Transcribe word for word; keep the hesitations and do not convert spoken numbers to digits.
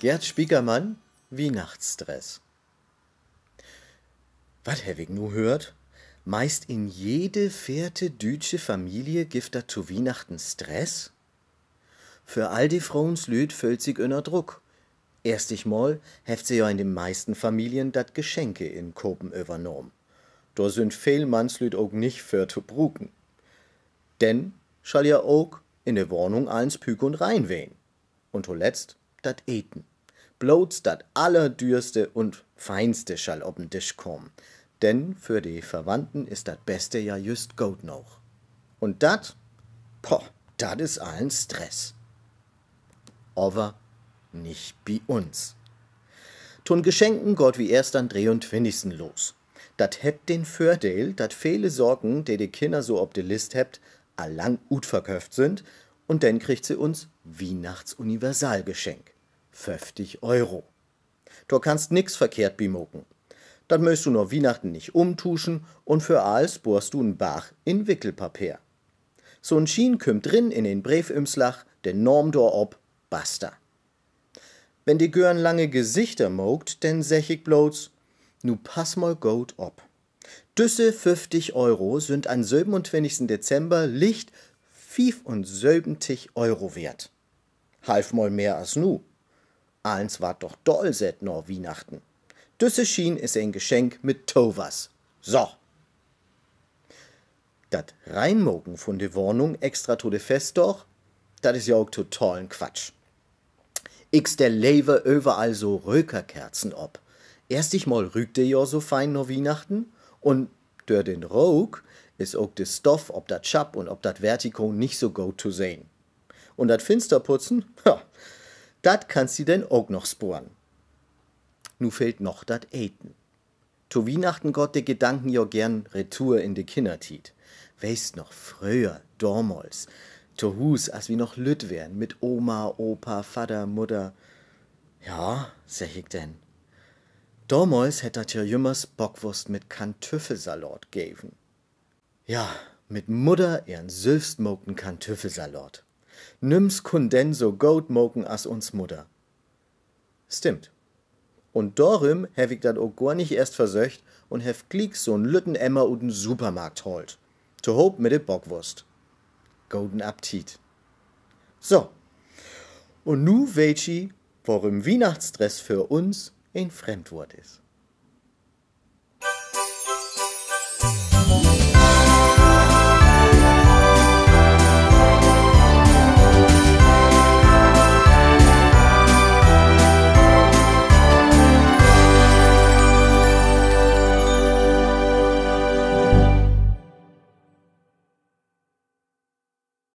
Gerd Spiekermann: Wiehnachtsstress. Wat heff ik nu höört? Meist in jede veerte düütsche Familie gifft dat to Wiehnachten Stress. För all de Froenslüüd föhlt sik ünner Druck. Eerstig mal hefft se ja in de meisten Familien dat Geschenke-Inkopen övernahmen. Dor sünd veel Mannslüüd ok nich för to bruken. Denn schall ja ok in de Wahnung allens pück un rein ween. Un toletzt dat Eten. Bloots dat Allerdüerste un Feinste schall op den Disch kamen. Denn för de Verwandten is dat Beste ja jüst goot noog. Un dat, poh, dat is all en Stress. Aver nich bi uns. To'n Geschenken gaht wi eerst an'n dreeuntwintigsten los. Dat hett den Vördeel, dat vele Saken, de de Kinner so op de List hebbt, al lang utverköfft sünd, un denn kriegt se uns Wiehnachtsuniversalgeschenk, föfftig Euro. Dor kannst nix verkehrt bi maken. Dat mööst du na Wiehnachten nich umtuschen un vör all spoorst du en Barg in Wickelpapeer. So'n Schien kümmt rin in en Breefümslag, den Naam dor op, basta. Wenn de Gören lange Gesichter maakt, denn segg ik bloots: Nu pass mal goot op. Düsse föfftig Euro sünd an'n sövenuntwintigsten Dezember licht fiefunsöventig Euro weert. Half mal mehr as nu. Allens warrt doch daalsett na Wiehnachten. Düsse Schien is en Geschenk mit Towas. So. Dat Reinmaken vun de Wahnung extra to de Festdaag, dat is ja ok totalen Quatsch. Ik stell lever överall so Rökerkerzen op. Eerstig mal rüükt de ja so fein na Wiehnachten un dör den Rook is ok de Stoff op dat Schapp un op dat Vertiko nich so goot to sehn. Un dat Finsterputzen, ja, dat kannst di denn ok noch sporen. Nu fehlt noch dat Eten. To Wiehnachten gaht de Gedanken ja geern retour in de Kinnertiet. Weetst noch, fröher, damals, to Huus, as wi noch lütt weren, mit Oma, Opa, Vadder, Mudder. Ja, segg ik denn. Damals hett dat ja jümmers Bockwust mit Kantüffelsalaat geven. Ja, mit Mudder ehren sülvstmaakten Kantüffelsalaat. Nüms kunn den so goot maken as uns Mudder. Stimmt. Un dorüm heff ik dat ok gor nich eerst versöcht un heff gliek so'n lütten Emmer ut den Supermarkt haalt. Tohoop mit de Bockwust. Goden Appetit. So. Un nu weet ji, worüm Wiehnachtsstress för uns en Fremdwoort is.